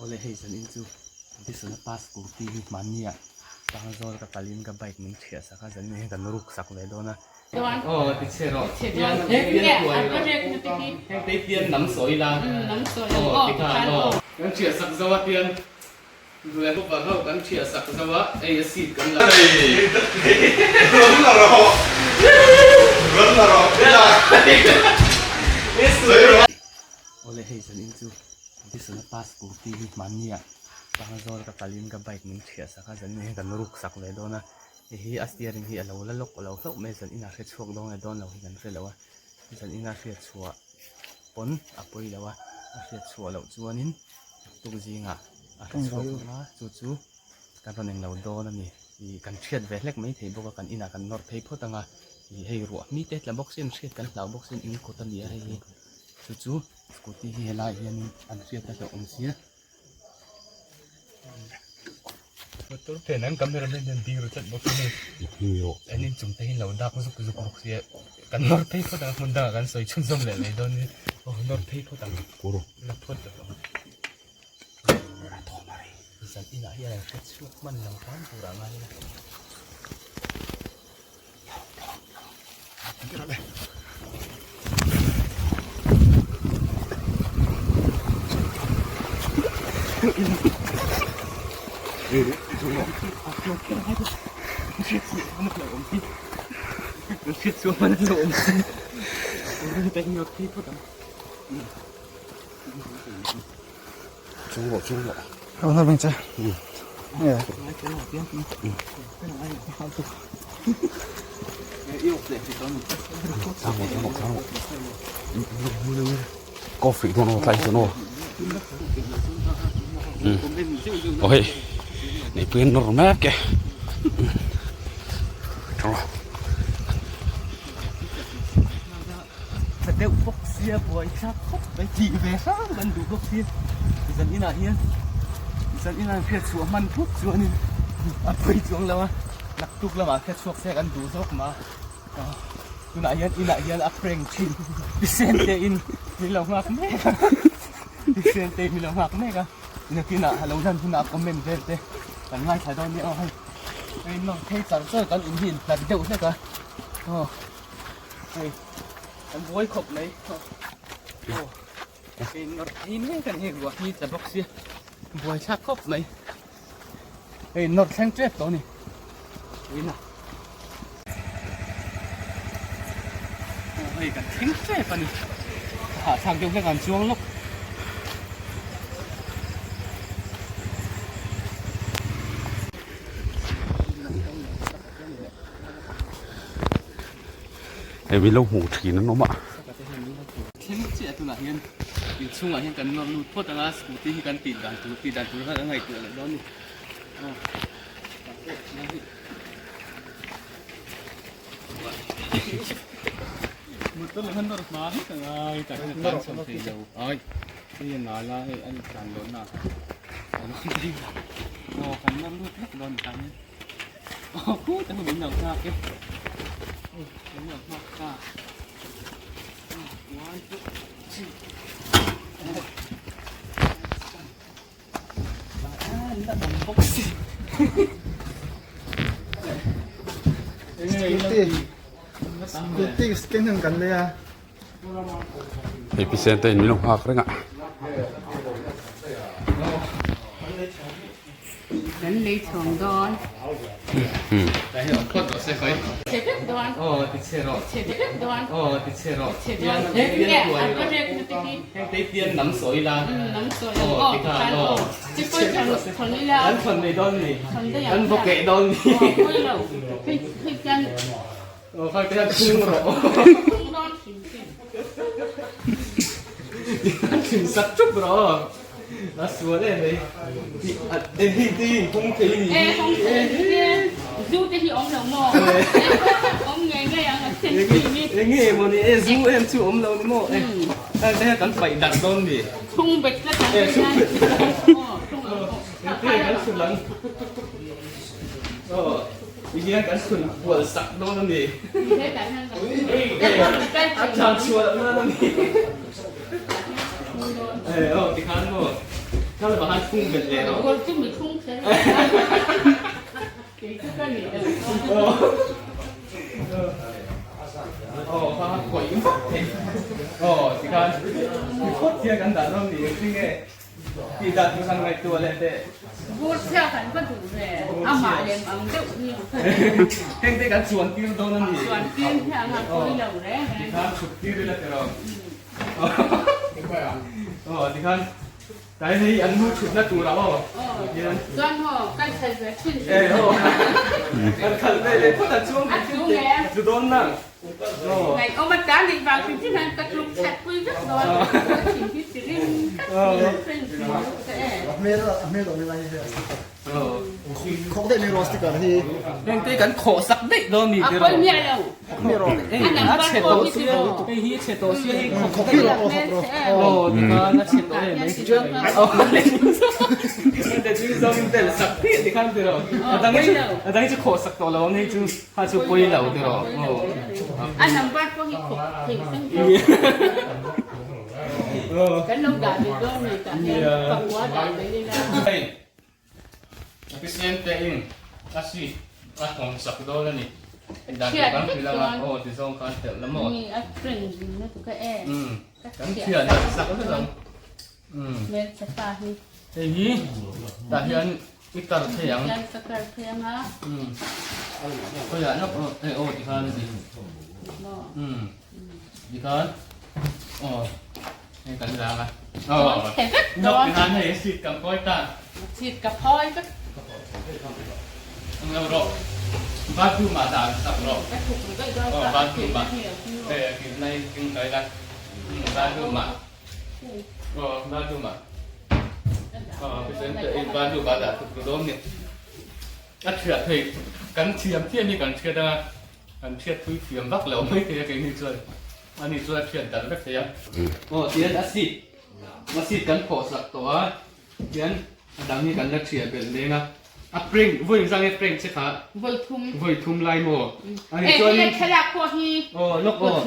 Awle hei zanin chu Dison-a pass scooty hi hmanni ah Pangzawl ka kalin ka bike min thiah sak a zanin hian kan ruk sak ve dawn a. Aw ti chhe rawh pian heng pian kuai rawh heng te pian nam sawi la aw ti khan aw. Kan thiah sak zo a pian duh bawk ang ho kan thiah sak zo a hei a seat kan la. Rawn la rawh rawn la rawh Awle hei zanin chu Dison-a pass scooty hi hmanni ah Pangzawl ka kalin ka bike min thiah sak a zanin hian kan ruk sak ve dawn a hei hi a steering hi a lo la lawk lo hlauh mai zan inah hre chhuak dawn nge dawn lo hi kan hre lo a zan ina hriat chhuah pawn a pawi lo a a hriat chhuah loh chuanin tuk zingah a hre chhuak ang a chu chu kan rawn englo dawn a ni ih kan hriat ve hlek mai thei bawk a kan inah kan nawr phei phawt ang a ih hei ruah mi te tla bawk sin hriat kan hlau bawk sin in kawt a ni a hei hi chu chu scooty hi helaiah hianin an hriat a hlauh awm sia. Motor phen an camera man hian ding ru tlat bawk a ni an inchung te hi lo dak zuk zuk bawk sia kan nawr phei phawt ang hmun dangah kan sawi chhunzawm leh mai dawn ni aw nawr phei phawt ang la phawt rawh ang zan inah hian an hre chhuak hman lo hram tur ah ngai ila. Coffee dawn aw tlai dawn aw aw hei neihpui an nawr mek e Tha deuh bawk sia buai thlak khawp mai tih ve hrang kan duh bawk sia zan inah hian zan inah hriat chhuah hman phut chuanin a pawi chuang lo a naktuk lamah hriat chhuak se kan duh zawk mah a tunah hian inah hian a prank thin Pisen te in min lo nghak mek a Pisen te in min lo nghak mek a nakinah a lo lan hunah comment vel te kan ngaithla dawn nia aw hei hei nawr phei char char kan in hi inhlat deuh hlek a aw. Hei kan buai khawp mai aw hei nawr phei mek a ni hei ruah hi tla bawk sia buai thlak khawp mai hei nawr thleng tep tawh a ni tuina aw hei kan thleng tep a ni hahthlak deuh hlek an chuang lawk. Hei min lo hmuh thin an awm a. Thleng chiah tunah hian inchhungah hian kan nawr lut phawt ang a scooty hi kan tih dan tur tih dan tur kha kan ngaihtuah leh dawn a ni. Motor lah hian nawr hma hlek a ngai tak hian a tlan chho thei lo. Ai hei a nal a hei a tlan lawnna ah aw kan nawr lut hlek dawn a ni tah hian. Aw khut a min lo nghak e hei min lo nghak ta one two three la awm bawk si Scooty Scooty scan hian kan lei a. Hei pi sen te in min lo nghak reng a. Kan lei chhawng dawn. Aw kha te hian thung rawh aw. Thin sak chup rawh aw. A sual em mai. E hi te hi hawng thei ni. E hawng thei ni e. Zu te hi awm lo maw? Awm ngei ngei ang a sen chi ni. E nge maw ni e zu em chu awm lo ni maw? E heng te hian kan paih darh dawn ni. Thung bet tlat ang. E thung bet tlat ang. Aw thung ang aw. Eng te kan chhun ang. Aw. Ti hian kan chhun bual sak dawn a ni. A tlan chhuah loh nan a ni. Aw tikhan maw. Kal va han phung belh leh rawh. Kawr chu mi phung kher lo a. Kei chu ka nih loh chuan. Aw kha kawih vak thei. Aw tikhan mi phawt hian kan dah dawn ni engtin nge tih dan chu kan ngaihtuah leh teh. Vur chhia kan va duh ve. Amah lem ang deuh hi. Heng te kan chuan tir dawn a ni. Chuan tir hi a nga pawi lo reng reng. Tikhan chhuk tir ila tiraw. Aw tikhan Tlai hei an nu thutna turah aw. Chuan maw kan khalh ve thin. E aw. Kan khalh ve leh phawt a chuang ve thin te. A tlu dawn nang. Ngaih awm a ta nih vang hrim hrim hian ka tluk chhat pui vek dawn. Ka thin hi chi rim tlat thin thin ka e. A hmel a hmel awm lai hi a sticker. Khawk daih mai rawh sticker hi. Heng te kan khawh sak daih dawn ni tiraw. A pawi miah lo. A chhe tawh sia, hei hi a chhe tawh sia hei khawk daih rawh. Aw tikhan a chhe tawh em mai. Heng te chu zawng in tel sak phiah tikhan tiraw. A dang hi a dang hi chu khawh sak tawh lo ang hei chu kha chu pawi lo tiraw. A number pawh hi khawk thei feng feng. Kan lo dah ve dawn ni tah hian pakua dah mai ila. A thisen te in a seat a hawng sak dawn a ni. Dan tur kan hrilh anga aw ti zawng khan telh la maw? Ni a friend din na tu ka e. Umm kan thian a sak vek ang. Umm. Hmelchhe pa hi. Hei hi tah hian i kar thei ang. Hian ka kar thei ang a. Umm. Khawiah lawk aw hei aw ti khan a ni. Maw? Umm. Ti khan aw. Hei kan zang a. Aw. Nok ti khan hei seat kan phawi ta. Seat ka phawi vek. Ang lo rawh. Bathroom ah dah sak rawh. Ka thuk ru daih dawn Aw bathroom ah. Hei a kilh nai king kai la. Bathroom ah. Aw bathroom ah. Aw kisen te ei bathroom ah dah thuk ru dawn ni. A thiat hei kan thiam thiam hi kan thiat anga kan thiat thui thiam vak lo mai thei a keini chuan. Ani chuan a thian dar vek thei a. Aw tian a seat a seat kan phawh sak tawh a tian a dang hi kan la thiah belh leng a a prank vawi zang nge prank che kha vawi thum vawi thum lai maw ani chuan in thlalak pawh hi aw lawk aw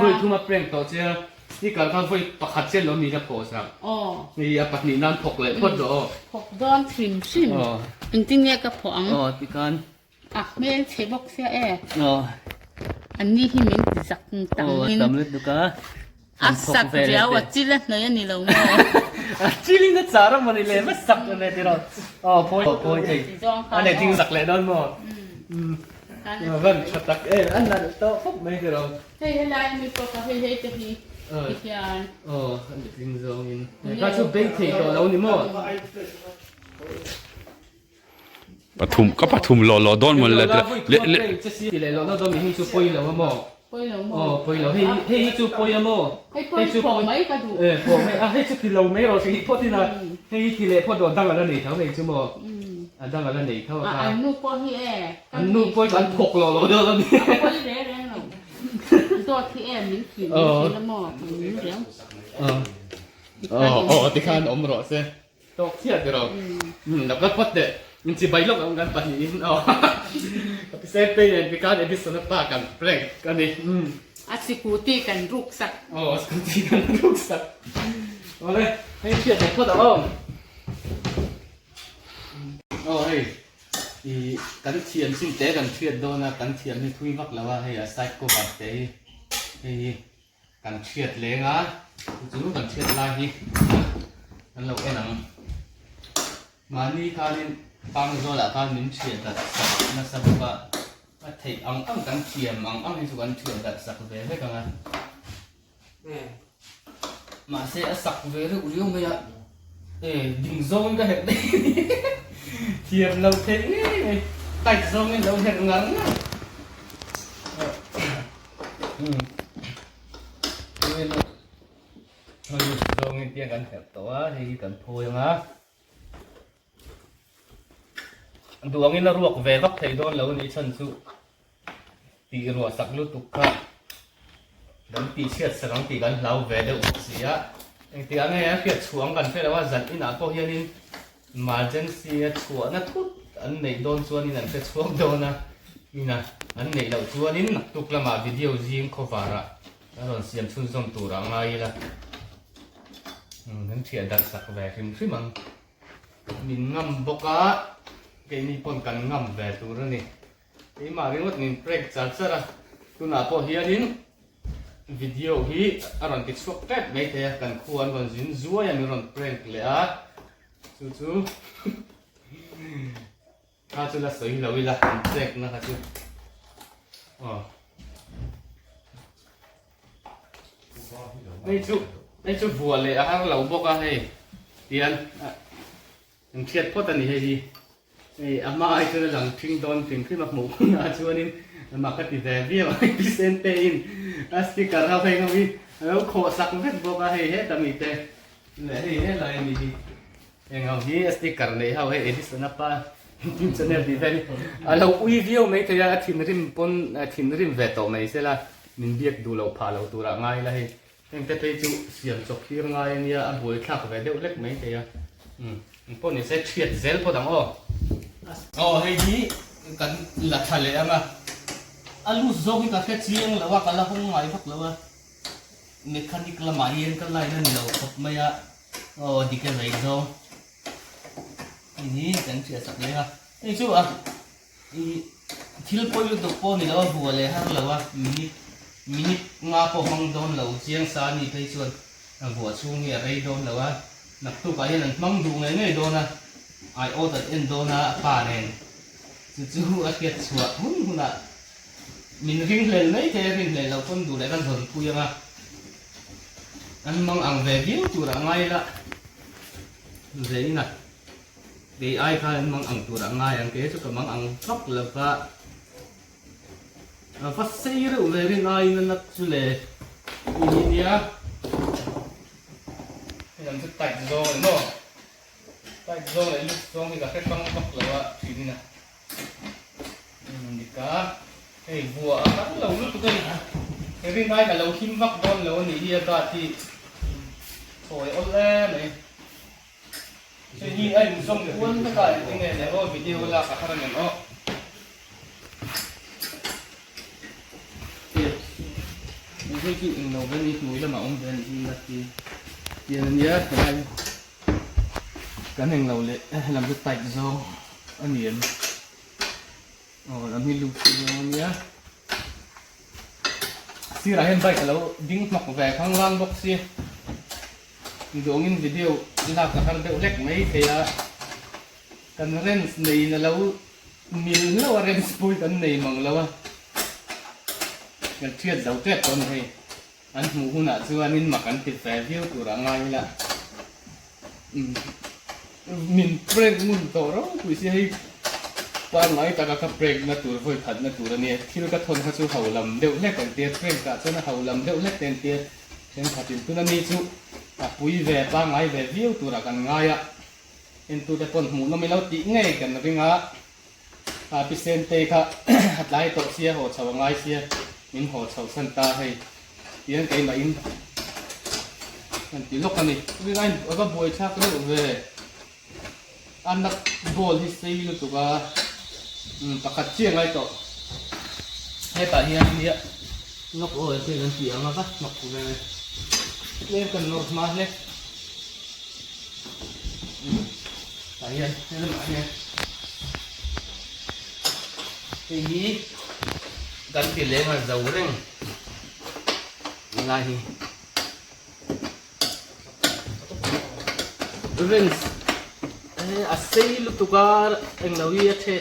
vawi thum a prank tawh che a sticker kha vawi pakhat chian lo ni la phawh sak aw hei a pahnih nan phawk leh phawt rawh aw phawk dawn hrim hrim engtin nge ka phawh ang aw tikhan A hmel chhe bawk sia e. An ni hi min ti zak tam in. Tam lutuk a. A sak riau a chil a hnawih a ni lo maw? A chil in a char a mawni le va sak a ni tiraw. Aw phawi phawi thei. A nei ding zak leh dawn maw? Van tha tak e a nalh tawh khawp mai tiraw. Hei helai mi pawh kha hei hei te hi ti hian. Aw a letling zawngin. Kha chu bei thei tawh lo ni maw? Pathum ka pathum lawh lawh dawn mawn le le le ti leh lawh na dawn mi hi chu pawi lo a maw pawi lo maw aw pawi lo hei hei hi chu pawi a maw hei pawi chu phawng mai ka duh e phawng mai a hei chu ti lo mai rawh hei phawt ina hei hi ti leh phawt rawh dang ala nei tho hei chu maw a dang ala nei tho a an nu pawh hi e an nu pawh chu an phawk lawh lawh dawn a ni pawi reng reng lo dawt hi e min thil min thil a maw min reng aw aw tikhan awm rawh se Tawk chiah tiraw? Umm lo kal phawt teh. Min chibai lawk ang kan pahnihin aw. Ka pi Sentei nen tikhan Edison-a pa kan prank a ni. Umm. A scooty kan ruk sak. Aw a scooty kan ruk sak. Awle hei hriat leh phawt ang aw. Aw hei i kan thiam chin te kan hriat dawn a kan thiam hi thui vak lo a hei a side cover te hi hei hi. Kan thiat leng a, chu chu kan thiat lai hi kan lo en ang. Mahni khanin Pangzawlah khan min thiat darh sak nasa bawk a, a theih ang ang kan thiam ang ang hi chu kan thiat darh sak ve vek ang a. Mahse a sak ve reuh riau mai a, e ding zawngin ka herh daih a ni. Thiam lo thei ngei mai, tight zawngin lo herh ngar ngar. Zawngin tiang kan herh tawh a, hei hi kan phawi ang a. Duangin a ruak ve vak thei dawn lo a nih chhan chu tih ruah sak lutuk kha kan tih chhiat sak ang tih kan hlau ve deuh bawk si a. Engtikah nge a hriat chhuah ang kan hre lo a, zan inah pawh hianin Emergency a chhuahna thut an neih dawn chuanin an hre chhuak dawn a, ina an neih loh chuanin naktuk lamah video zing khawvarah a rawn siam chhunzawm tur a ngai ila. Kan thiah darh sak ve hrim hrim ang. Min ngam bawk a, keini pawn kan ngam ve tur a ni. Keimah ringawt min prank char char a, tunah pawh hianin video hi a rawn ti chhuak tep mai thei a, kan khua an rawn zin zuai a min rawn prank leh a, chu chu kha chu la sawi lo ila an prank na kha chu aw. Hei chu hei chu vuah leh a har lo bawk a hei tian an hriat phawt a ni hei hi hei a hma ai chuan a lang thing dawn hrim hrim a hmuh hunah chuanin mak a ti ve viau a thisen te in a sticker ho heng ho hi a lo khawh sak vek bawk a hei heta mi te leh hei helai a ni hi. Eng ho hi a sticker neih ho hei Edison a pa YouTube channel tih vel hi a lo ui viau mai thei a, a thinrim pawn a thinrim ve tawh mai sela min biak duh loh phah loh turah ngai la hei heng te phei chu siam chawp thlir ngai a nia a buai thlak ve deuh hlek mai thei a umm eng pawh ni se thiat zel phawt ang aw. Aw hei hi kan la tha leh ang a, a lut zawk hi ka hre chiang lo a ka la hawng ngai vak lo a. Mechanic lamah hian ka line a ni lo khawp mai a, aw dik a rei zawng hei hi kan hriat sak leh a, hei chu a ih thil pawi lutuk pawh a ni lo a vua leh har lo a minute minute nga pawh hmang dawn lo chiang sa a ni phei chuan a vua chhung hi a rei dawn lo a, naktukah hian an hmang duh ngei ngei dawn a, aiawt an en dawn a a pa nen chu chu a hriat chhuah hun hunah. Min ringhlel mai thei a, ringhlel loh pawn duh leh ka zawn pui ang a, an mang ang ve viau tur a ngai la, ve in a, kei ai khan an mang ang tur a ngai ang, kei chu ka mang ang vak lo va, a va sei reuh ve rin aiin a nat chu le i hi nia, hei lam chu tight zawng a ni maw, tight zawng leh loose zawng hi ka hre hrang vak lo a thin in a. Dika hei vuah a har lo lutuk a ni. He rinai ka lo him vak dawn lo a nih hi a dat hi thawi awl em mai. Hei hi a inzawm kual vek a engtin nge le aw video lak a har a ngem aw. Hei chu englo ve ni hmui lamah awm ve a nih hi nat hi tian a nia helai kan englo leh helam chu tight zawng. A ni em? Aw lam hi lut tih zawng a nia. Sirah hian bike a lo ding hnawk ve khanglang bawk sia. Duangin video lak a har deuh hlek mai thei a. Kan rens neiin a lo mil hlauh a, rens pawh kan nei mang lo a. Kan thiat zo tep tawh a ni hei. An hmuh hunah chuanin mak an ti ve viau turah ngai ila. Min prank ngun tawh ropui sia hei pangngai taka ka prank na tur vawi khat na tur a nia thil ka thawn kha chu ho lam deuh hlek an tia prank ah chuan a ho lam deuh hlek te an tia thenkhat in tuna mi chu a pui ve pangngai ve viau turah kan ngai a entute pawn hmuh nawm ilo tih ngei kan ring a a pi Sentei kha a tlai tawh sia haw chho a ngai sia min haw chho san ta hei. Tiang keimah in kan ti lawk a ni. Rinai a va buai thlak reuh ve. A nut ball hi sei lutuk a, umm pakhat chiah ngai tawh. Hetah hian nia lawk aw eng kan ti ang a va hnawk ve. Tlem kan nawr hma hle. Umm tah hian helamah hian hei hi kan ti leng a zo reng. Lai hi Rins a sei lutuk a englo hi a the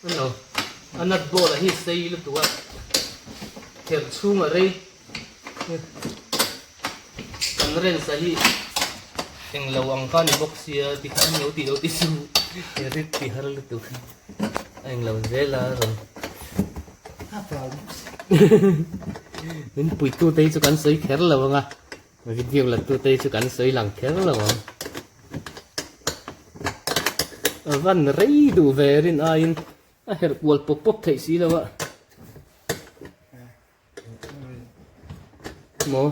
englo a nut ball a hi sei lutuk a khelh chhung a rei kan rins a hi englo ang kha ni bawk sia tikhan lo tih lo ti chu rit ti har lutuk a englo zel a rawn. Min puitu te hi chu kan sawi kher lo ang a, video la tu te hi chu kan sawi lang kher lo ang. A van rei duh ve rin aiin a herh kual pawp pawp theih si lo a. Maw?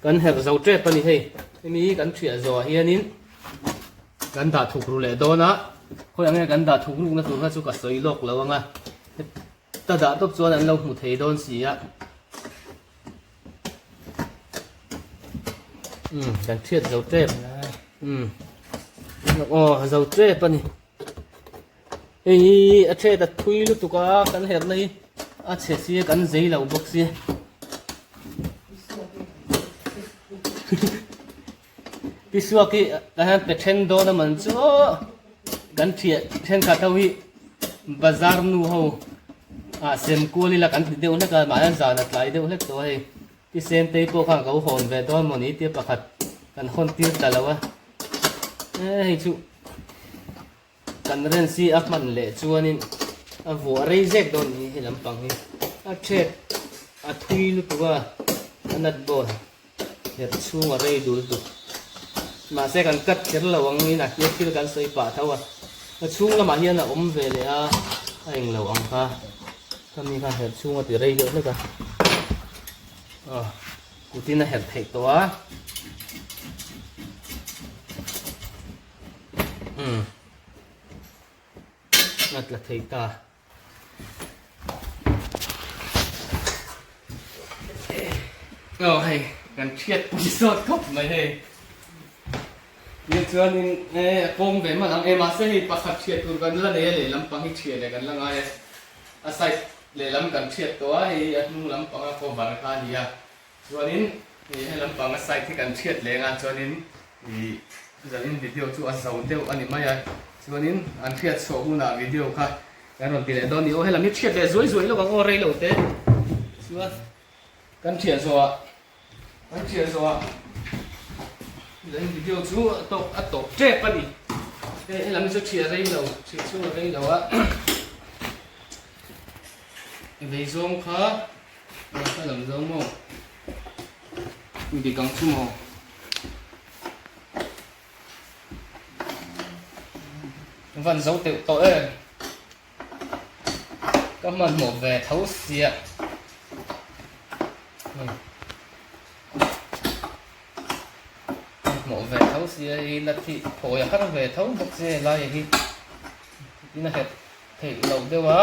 Kan herh zo tep a ni hei. Hemi hi kan thiah zawh ah hianin kan dah thuk ru leh dawn a. Khawi ang nge kan dah thuk rukna tur kha chu ka sawi lawk lo ang a. Ta dah tawp chuan an lo hmu thei dawn si a. Umm kan hriat zo tep. Umm aw zo tep a ni. Hei hi a thet a thui lutuk a kan herna hi a chhe sia kan zei lo bawk sia. Tisuak hi kan han pe then dawn a man chu kan thiah thenkhat ho hi bazar nu ho ah sem kual ila kan ti deuh hlek a mahse zan a tlai deuh hlek tawh a hei tisen te pawh khan ka u hawn ve dawn maw ni tia pakhat kan hawn tir ta lo a e hei chu Kan ren si a hman leh chuanin a vuah rei zek dawn ni he lampang hi a thet a thui lutuk a, a nut ball herh chhung a rei dul tuk. Mahse kan cut kher lo ang in a hian thil kan sawi pah tho a, a chhung lamah hian a awm ve leh a, a englo ang kha khami khan herh chhung a ti rei deuh hlek a, aw kutin a herh theih tawh a. Umm a tla thei ta. Aw hei kan thiat pui sawt khawp mai hei. Nia chuanin e a kawng ve man ang e mahse hei pakhat thiat tur kan la nei a lehlam pang hi thiah leh kan la ngai a. A side lehlam kan thiat tawh a hei a hnung lampang a cover kha a ni a. Chuanin ih he lampanga side hi kan hriat leng a, chuanin ih zanin video chu a zo deuh a ni mai a, chuanin an hriat chhuah hunah video kha kan rawn ti leh dawn a ni. Aw helam hi hriat leh zuai zuai lawk ang aw rei lo te chuan kan hriat zawhah kan hriat zawhah zanin video chu a tawp a tawp tep a ni. Hei helam hi chu hriat rei lo hriat chhung a rei lo a vei zawng kha. Ka lam zo maw? Dik ang chu maw? Van zo teuh tawh em? Ka hmanhmawh ve tho sia. Hmanhmawh ve tho sia hi la thi phawi a har ve tho bawk sia helai hi. Tin a herh theih loh deuh a.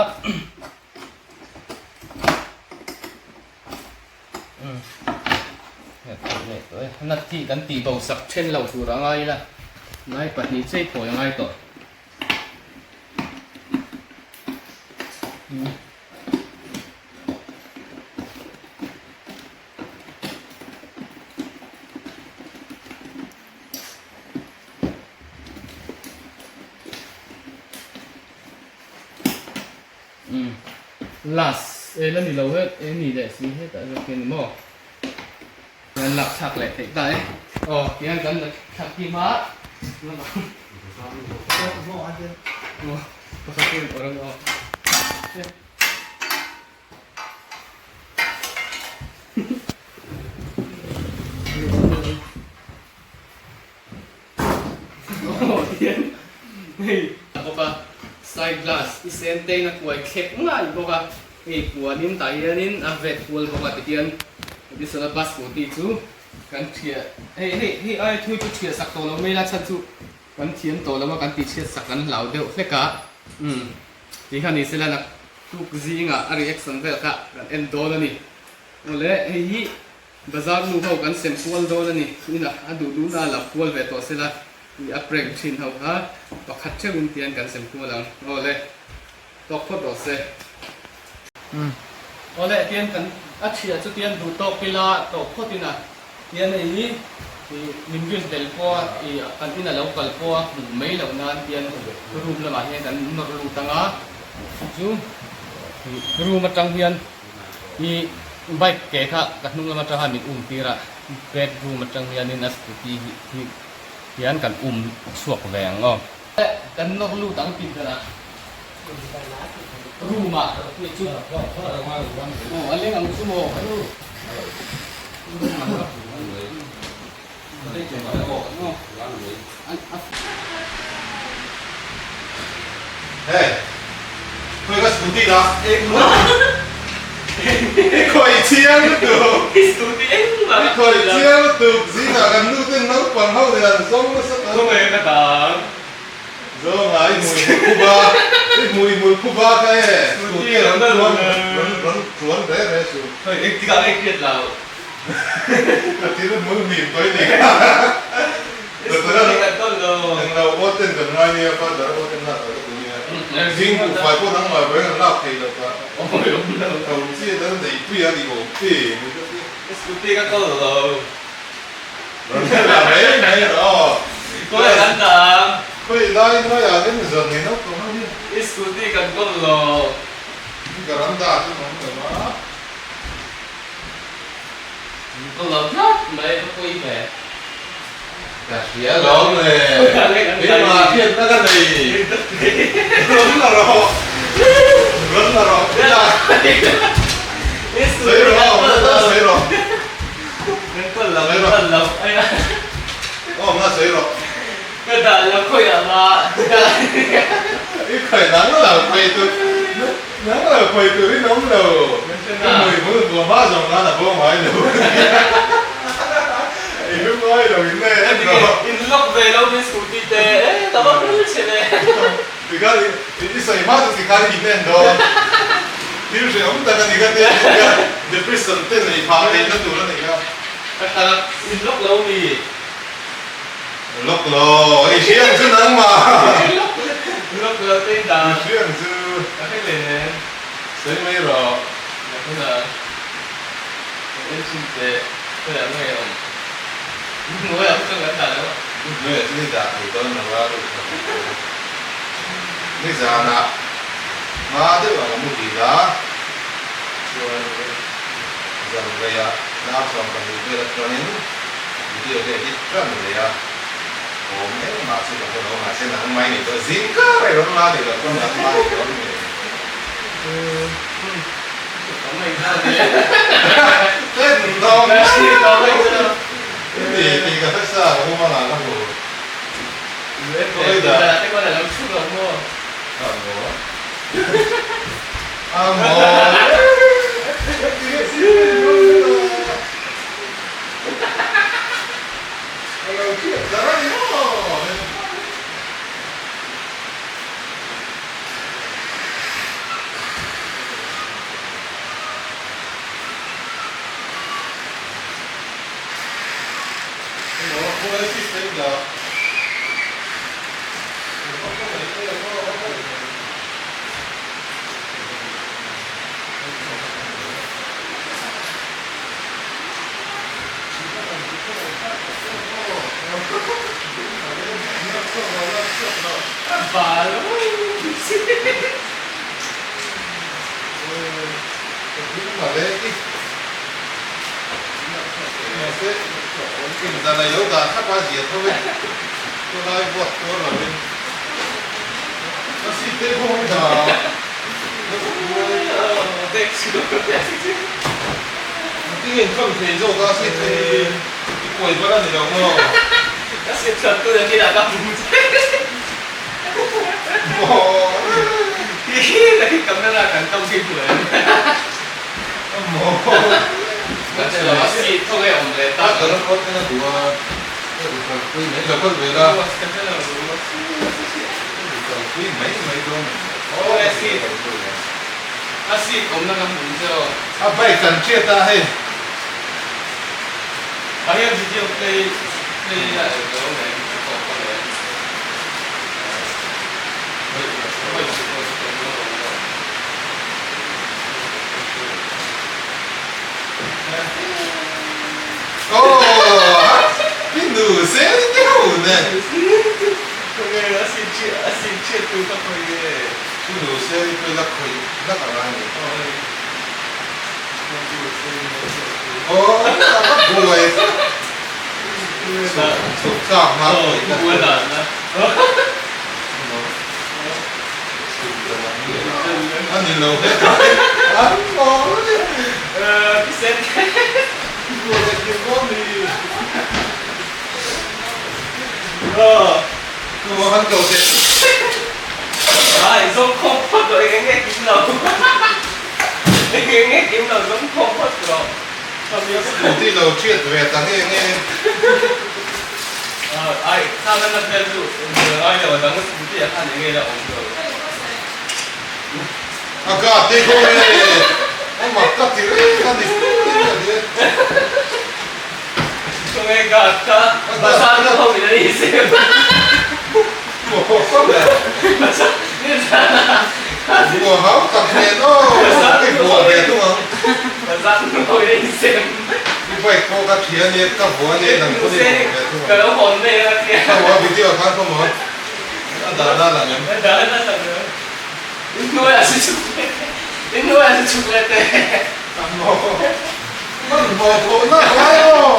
Nat hi kan tih bo sak then lo tur a ngai ila ngai pahnih chei phawi a ngai tawh. Umm last e la ni lo het e ni leh si hetah zawk hian ni maw kan lak thlak leh theih ta e aw tihian kan la thlak hi hma aw pakhat hian awrh ang aw. Hei a bawk a side glass i sen te in a kuai thlek ngai bawk a hei puanin tah hianin a vet kual bawk a tihian Edison a bus scooty chu kan thiah hei hei hei ai thui chu thiah sak tawh lo mai la chhan chu kan thiam tawh lo a kan tih chhiat sak kan hlau deuh hlek a umm tih kha ni sela naktuk zingah a reaction vel kha kan en dawn a ni awle hei hi Bazar nu ho kan sem kual dawn a ni. Inah a duh duhna a la kual ve tawh sela tih a prank thin ho kha pakhat theuhin tian kan sem kual ang. Awle, tawk phawt rawh se. Awle, tian kan a thiah chu tian duh tawk ila tawk phawt ina tian hei hi ih min rin hlel pawha ih kan ina lo kal pawha hmuh mai loh nan tian room lamah hian kan nawr lut ang a, chu chu ih room atang hian Ih bike ke kha ka hnung lam atanga min um tir a, bedroom atang hianin a scooty hi hian kan um chhuak ve ang aw. Kan nawr lut ang tih danah room ah hei chu aw a leng ang chu maw. Hey, khawi ka scooty dah khawi chiang lutuk khawi chiang lutuk zingah kan nu ten naupang ho nen an zawng nasa tawh zawng a i hmui hmul phuba i hmui hmul phuba kha e scooty rawn chuan rawn chuan re re suh. Ka thil hmul hnim tawh i ni kha. Scooty kan kawl lo. Englo aw ten kan ngai nia father aw ten lak ka tum nia. Zing buhfai pawh nangmah veng an lak thei lo ka. Tho chiah dal neihpui a ni awm te mai ka tia. Scooty ka kawl lo. Rawn hre la mai mai rawh aw. Khawi kan dah ang. Khawi lai lai ah hian zan nei naupang ho hian. I scooty kan kawl lo. Veranda chu an awm lo a. An kawl lo tlat mai ka pawi ve. Ka hria lawm le. Keimah hriatna ka nei. Rawn la rawh. Rawn la rawh. Sawi rawh aw, sawi rawh. Kan kawl lo, kan kawl lo. Aw, na sawi rawh. Ka dah lo khawiah mah. I khawi nang lo khawi tur nang lo khawi tur in awm lo. I hmui hmul buah hma zawng nan a bo ngai lo. I lu ngai lo in e en rawh. In lock ve lo min scooty te e ka va hmel chhe ve. Tikhan i sawi hma chu tikhan in en dawn. Thil hrehawm tak a ni ka tia depression te nei phah theihna tur a ni kha. Ka thlak in lock lo mi. Lock lo, i hriang chu nangmah. Lock lo te i dah. I hriang chu. Ka hre hle nen. Sawi mai rawh. Ka hre la. Ka en chhin teh. Khawiah nge awm? Hnuaiah chuan kan dah lo. Hnuaiah chuan i dah thei dawn lo a, ruk kha kan dah a. Nizanah hma deuhah ka mu hil a, chuan zan reiah dar 12 vel atangin Video te edit ran ve a, awm engmah chu ka hre lo mahse nangmah i nih tawh zing kar i rawn la nih loh pawn nangmah i dawn ngei. Ten dawng mai lo i ti tih ka hre sa ka hum anga ka hmu. A maw. A bike kan hriat a hei. Amah ka ti reng a ni Tunge guard kha Bazar ka ho in a ni sem. Bua hau tak nen aw i bua ve thung ang. Bazar ka ho in a ni sem. I bike pawh ka thia nia ka bua nia nang pawn i bua ve thung ang. Ka lo hawn daih a tia. Ka bua video khan ka maw a dahna a lang em? A dahna a lang em? Inhnuaiah si chhuk leh inhnuaiah si chhuk leh teh. Hmanhmawh thawh nak lai aw.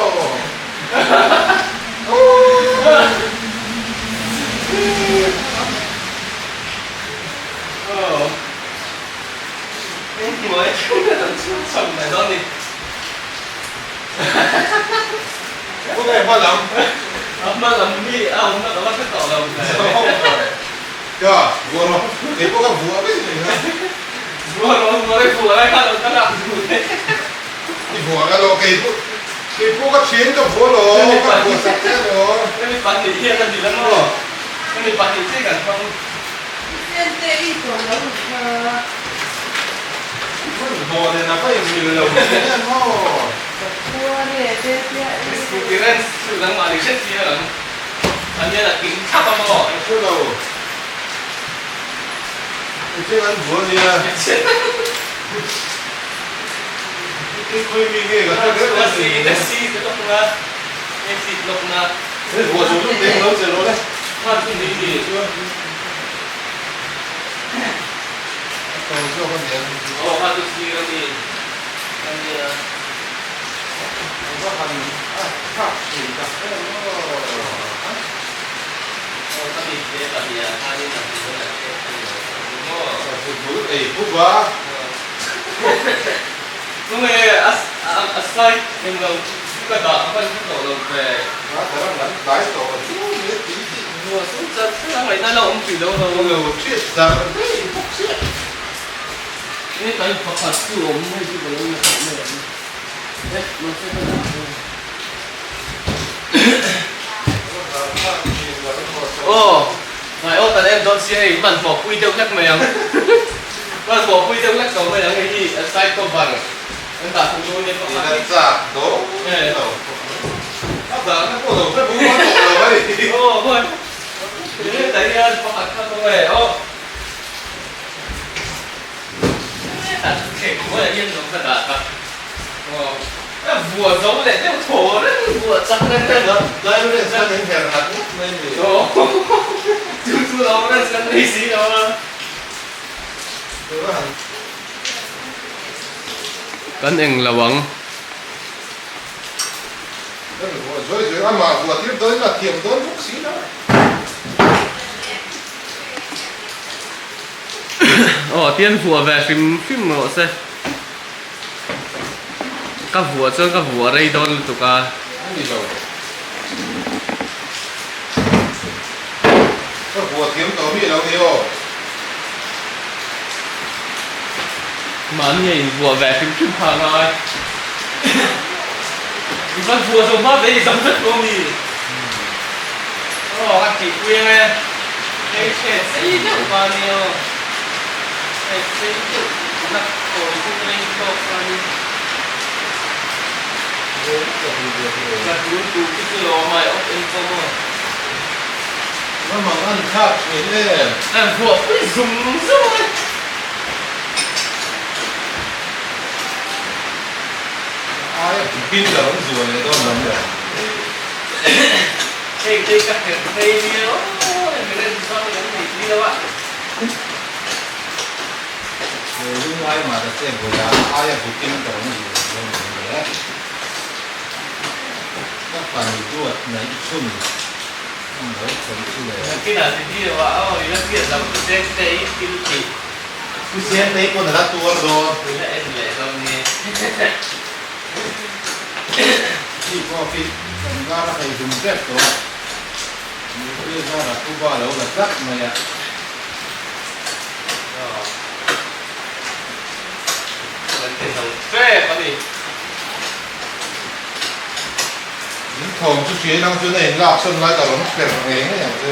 Inhnuai atanga kan chhuk chho mai dawn ni. Khawnge hma lam? A hma lam hi a awmna ka va hre tawh lo. Ka vuah rawh, kei pawh ka vuah vek mai kha. Vuah rawh, vuah rei vuah lai kha lo ka lak duh e. I vuah ka lo, kei pawh kei pawh ka thian ka vuah lo, ka vuah sak che lo. Hemi pahnih hian a ni la maw? Hemi pahnih chiah kan hmang. Sente i tawh lo kha. Hmanhmawh nen a va inmil lo thin em aw. Khua nge te chiah e. Experience chu nangmah ni hret hi a lang. A hian a tling thlap a maw? Ka hre lo. I thleng an bua nia. I khawi mi nge ka hre reuh a ni. A si te lawk na, a si lawk na. Hei bua chu chu teng lo che rawh le. Khan chu ni ni. A tawi zawk a nia. Aw khan chu sir a ni. A nia. An va han a thlak thei tak em aw. Aw ka mi te pahnih ah khanin a hmu a che a ni lo maw. Sazu bul ei buk a. Tunge a a side englo chu ka dah hman kha tawh lo ve. A darang an tlai tawh a chu mi a ti tih. Hmuh chu chat chat a ngaihna la awm tih lo lo. Lo hriat zar daih bawk chiah. He kan pakhat chu awm hei chu ka lo la tawh mai ang. Aw ngai aw kan en dawn sia hei hmanhmawh pui deuh hlek mai ang hmanhmawh pui deuh hlek tawh mai ang hei hi a side cover kan dah thung dawn nia pakhat hi aw hoi hetah hian pakhat kha tawh e aw hetah thuthleng hnuaiah hian lo ka dah tak. Aw, a vuah zo leh deuh thaw reng vuah chak reng reng a. Lawrence khan in her ngat ngawt mai ni. Aw, chu chu Lawrence kan nei si lo a. Kan eng lo ang. Kan vuah zawi zawi amah vuah tir dawn ila thiam dawn bawk si lo. Aw, tian vuah ve hrim hrim rawh se. Ka vuah chuan ka vuah rei dawn lutuk a. A ni lo. Ka vuah thiam tawh mi lo ni aw. Mahni a invuah ve hrim hrim kha a ngai. I va vuah zo hma ve i dam vek lo mi. Aw ka tihpui ang e. Hei hriat sei deuh va ni aw. Hriat sei deuh na kawi chu rei tawk chuanin ka tun tur chu chu lo awm a, i awk eng pawh maw? Ramang an thlak thin em? An vuah pui zum zum a. Aia pin ka rawn zuah leh dawn lam le. Hei te ka herh phei nia aw hei chuan kan nei si lo a. He lung ai mah ta che vawi a aia butin ka rawn zuah leh dawn lam le. Ka fanu duat naih chhun ang lo sawi chu le. Nakinah video ah aw i la hriat loh chu chen te i thil tih. Pu Siamtei pawn a la tuar dawn. I la en leh dawn ni. Khi pawh khi kan zar a hei hlum tep tawh a, Nupui zarah pu ba lo la tlat mai a. Kan ti zo tep a ni. In thawm chu hria ilang chuan a in lak sawn lai ka rawn per ngei ngei ang che.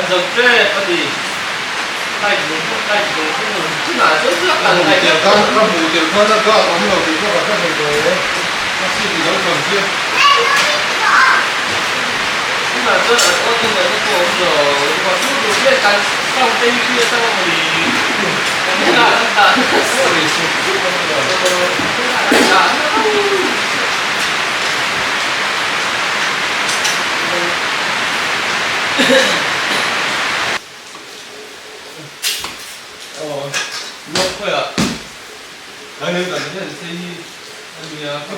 Kan zo tep a ni. Light vung pawh light vung pawh a tunah chuan chu a kal ngai deuh tawh. Ka hmuh tel khan a guard awm lo tih pawh ka hre thei tawh e. Ka seat i lo thawn chiah. Tunah chuan an aw in ngaihna pawh awm lo. Ruah chu duh hle kan sound te hi khi atang a mawni. Kan inah kan dah nasa. Ri sup sup a ni lo. Kan dah nasa.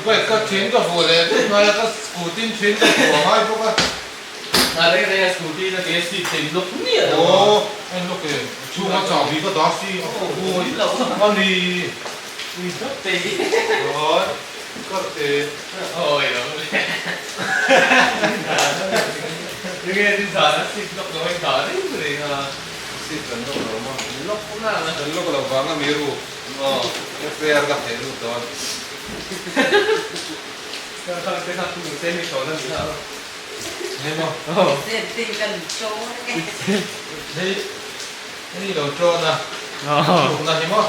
Bike ka then ka vuah leh vek ngai a, ka scooty in then ka vuah ngai bawk a. Aw en lawk e, a chhunga chahbi ka dah si a a ni. Kar te. Awi lo le. Tinge ni zan a seat lawk lo a in dah reng reng a. Seat kan lawk lo maw? Lawk na ang a. Kan lawk lo vang a mi ru. Aw. FAR ka theh lut dawn. Ka khang te kha tu se mi tawh na ni a. Ni maw? Aw. Safety kan chawn e. Hei. Hei lo ṭawn a, chhukna hi maw?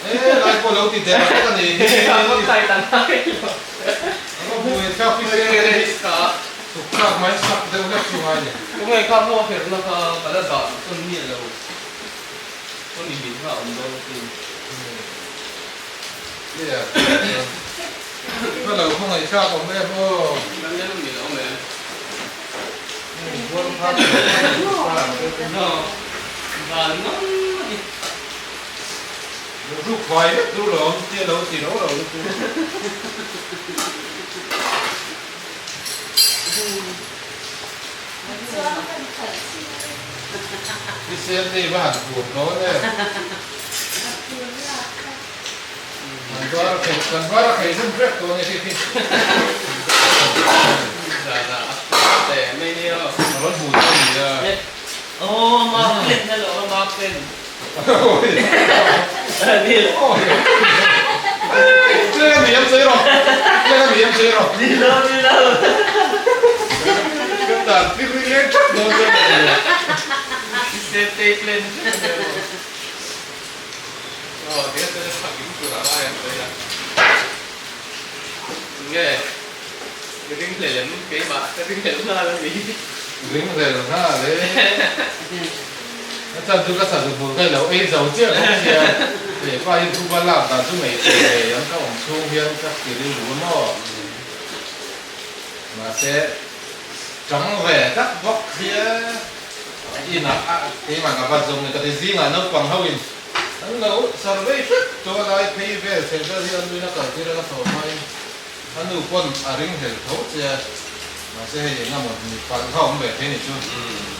E lai pawh lo ti der vek a ni hi. A va kai ta ngai lo. A va hmui thlak hi se chhuk thlak mai sak deuh hlek chu ngai ni. Tunge kha maw herna kha ka la dah tawn miah lo. Pawn i mit kha a awm dawn asin. Nia, ka lo khawngaih thlak awm em aw. Kan lem mil awm em? Ruk fai vek tur lo awm tia lo ti lo lo lutuk. I siam te i va han phur dawn em. Kan var a khei kan var a khei hlum vek dawn e khi khi. A rawn hmu dawn ni a. Tleng a mi em chei rawh tleng a mi em chei rawh. Ka tan tir ri leng thap dawn chuan ka ti a. Aw ti hian chuan a thlak in tur a lai ang sawi a. Nge i ring hlel em keimah ka ring hlel nghal a ni. Ring hlel nghal e. A chan chu ka sa duh ka lo ei zo chiah bawk sia. He pa hi thuba lak dan chu ngei thei ngei ang ka awm chhung hian ka ti rilru a maw. Mahse tang ve tak bawk sia. Inah keimah ka va zawm ni ka ti zingah naupang ho in an lo survey hrep tawh a lai phei vel chheh vel hi a nuin a kal tir a la sawm hmain a nu pawn a ring hlel tho che a mahse hei eng emaw ni palh kha awm ve thei ni chu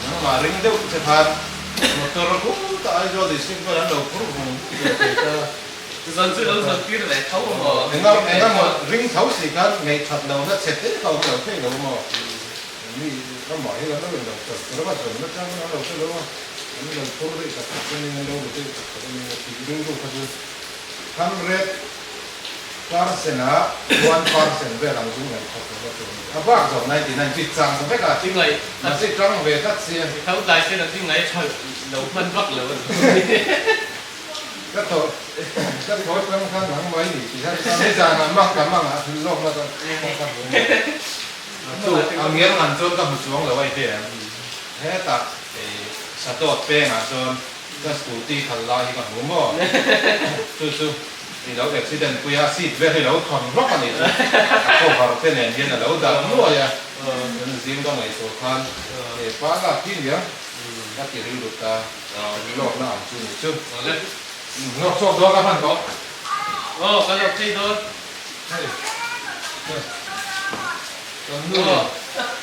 nangmah ring deuh che khan motor khut a Aizawl district vel an lo phur vung ve thei ta. Zan chu lo zan tir ve tho maw? Eng emaw ring tho si khan ngaihṭhat lohna chhe te kha awm lo thei lo maw? Mi ramah hi kan lo in lo chawp tur a, zawm nachang an lo hre lo a, an lo phur rih tak tak a nia, an lo ru deuh tak tak a nia tih rilru kha chu 100% ah 1% vel ang chu ngaihthak lo a tur a ni. A bak zawm 99 chi chang ta vek a, mahse tang ve tlat sia. I tho tlai sen a chi ngaih tha lo hman vak lo a ni. Ka tho ka tho tang khan nang mai ni tih khan nizan ah mak ka mang ah thil lawkna ka hmu a ni. Chu a ngial ngan chuan ka hmu chuang lo a i hria em? Hetah Sadawt pengah chuan ka scooty khalh lai hi ka hmu maw? Chu chu i lo accident pui a, seat vel hi lo thawn hlawk a nih chu. A cover te nen hian a lo dah nuai a, chuan zing ka ngaihtuah khan he pa lak hi nia ka ti rilru ta, lawkna ang chu nih chu. Lawk chhuak dawn ka hman tawh. Aw ka lawk thei dawn. Hei kan nu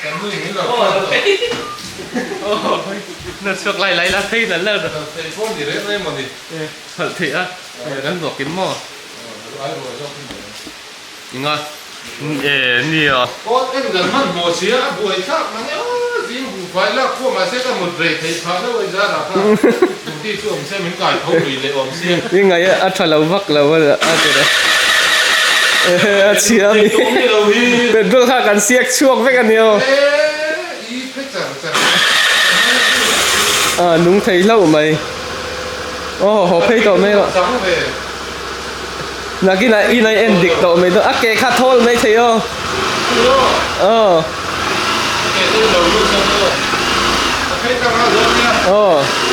kan nu in lo khan tawh. Na chhuak lai lai la thei la la. Thei pawh ni reng reng maw ni. Phalh theih a kan ruak in maw. Ai ruah zawk hi ni. Inga e nia. Aw en kan hman hmuh sia a buai thlak mang e aw zing buh fai lak pawh mahse ka mut rei theih phah deuh a izar ah kha scooty chu awm se min kai tho lui leh awm sia. I ngaih a tha lo vak lo a ti reng. A chhia a mi. Petrol kha kan siak chhuak vek a ni aw. E i phe char char. A nung thei hlauh mai. Aw haw phei tawh mai rawh. Nakinah in a en dik tawh mai dawn. A ke kha thawl mai thei aw. Aw. Aw.